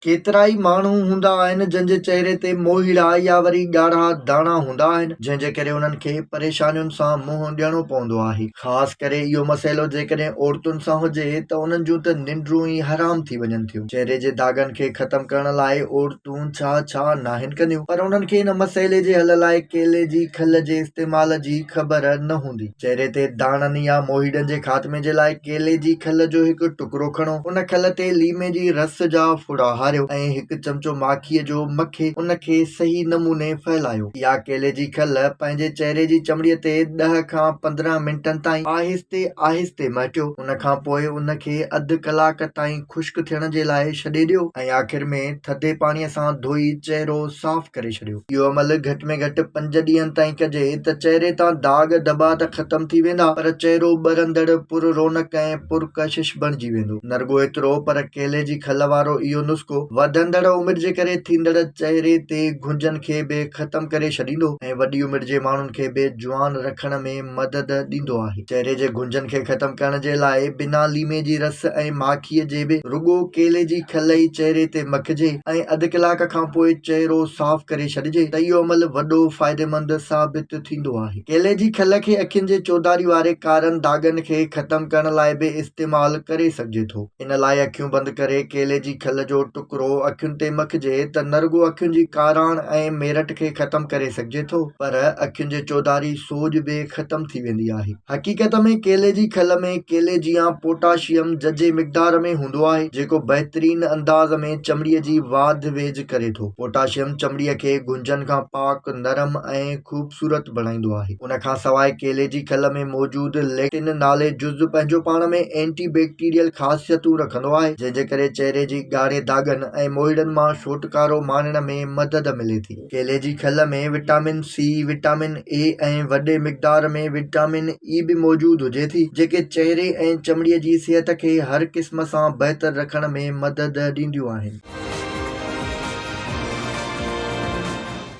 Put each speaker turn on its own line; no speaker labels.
ڪيترائي ماڻهو هوندا آهن جن جي چهري تي موهيڙا يا وري ڳاڙها داڻا هوندا آهن جنهن جي ڪري انهن کي پريشانين سان منهن ڏيڻو پوندو آهي. خاص ڪري اهو مسئلو جيڪڏهن عورتن سان هجي ته انهن جون ته ننڊون ئي حرام ٿي وڃن ٿيون. چهري جي داغن کي ختم ڪرڻ لاء عورتون ڇا ڇا ناهن ڪنديون پر انهن کي ان مسئلي جي حل لاء ڪيلي جي کل جي استعمال جي خبر نه هوندي. چهري تي داڻن يا موهيڙن جي خاتمي جي لاء ڪيلي جي کل جو هڪ ٽڪرو کڻو، ان کل تي ليمي جي رس جا ڦڙا هاريو ۽ هڪ چمچو ماکيء جو مکي ان کي صحيح نموني ڦهلايو. اها ڪيلي جي کل پنهنجي چهري جي چمڙيء تي ڏهه کان 15 منٽن تائين آهستي آهستي مهٽيو، ان کان پوء ان کي اڌ ڪلاڪ تائين خشڪ ٿيڻ جي لاء ڇڏي ڏيو ۽ آخر ۾ ٿڌي پاڻيء سان ڌوئي چهرو صاف ڪري ڇڏيو. اهو عمل گهٽ ۾ گهٽ پنج ڏينهن تائين ڪجي ته چهري تان داغ ڌٻا ته ختم ٿي ويندا پر چهرو ٻرندڙ، پر رونق ۽ پرڪشش بڻجي ويندو. نه رڳو ايترو پر ڪيلي جي کل وارو اهو نسخو وڌندڙ عمر جي ڪري ٿيندڙ چهري تي گهنجن کي به ختم ڪري ڇڏيندو ۽ وڏي عمر جي ماڻهن کي به جوان رکڻ ۾ مدد ڏيندو آهي. چهري جي گهنجن کي ختم ڪرڻ جي لاء بنا ليمي جي رس ۽ ماکيء جي به رڳو ڪيلي جي کل ئي چهري تي مکجي ۽ اڌ ڪلاڪ کان پوء چهرو صاف ڪري ڇڏجي ته اهو عمل وڏو فائديمند ثابت ٿيندو آهي. ڪيلي جي کل کي اکين جي چوڌاري واري ڪارن داغن کي ختم ڪرڻ لاء به استعمال ڪري سگهجي ٿو. ان لاء اکيون بند ڪري ڪيلي جي کل جو ٽڪرو اکين تي مکجي ته نه رڳو اکين جي ڪاراڻ ۽ ميرٽ کي ختم ڪري سگهجي ٿو پر اکين جي چوڌاري سوڄ به ختم ٿي ويندي آهي. حقيقت ۾ ڪيلي جي کل ۾ ڪيلي جيان پوٽاشيم ججهي مقدار ۾ هوندو آهي جيڪو بهترين انداز ۾ چمڙي جي واڌ ويجهه ڪري ٿو. پوٽاشيم چمڙي کي گهنجن کان پاڪ، نرم ۽ خوبصورت بڻائيندو آهي. ان کان سواء ڪيلي جي کل ۾ موجود ليڪٽن نالي جز پنهنجو پاڻ ۾ اينٽي بيڪٽيريل خاصيتون رکندو آهي جنهن جي ڪري چهري جي ڳاڙهي داغن ۽ موهيڙن مان ڇوٽڪارو ماڻڻ ۾ مدد ملي ٿي. ڪيلي جي کل ۾ وٽامن سي، وٽامن اي ۽ وڏي مقدار ۾ وٽامن اي به موجود هجي ٿي، جيڪي چهري ۽ چمڙي جي صحت کي هر قسم سان بهتر رکڻ ۾ مدد ڏينديون آهن.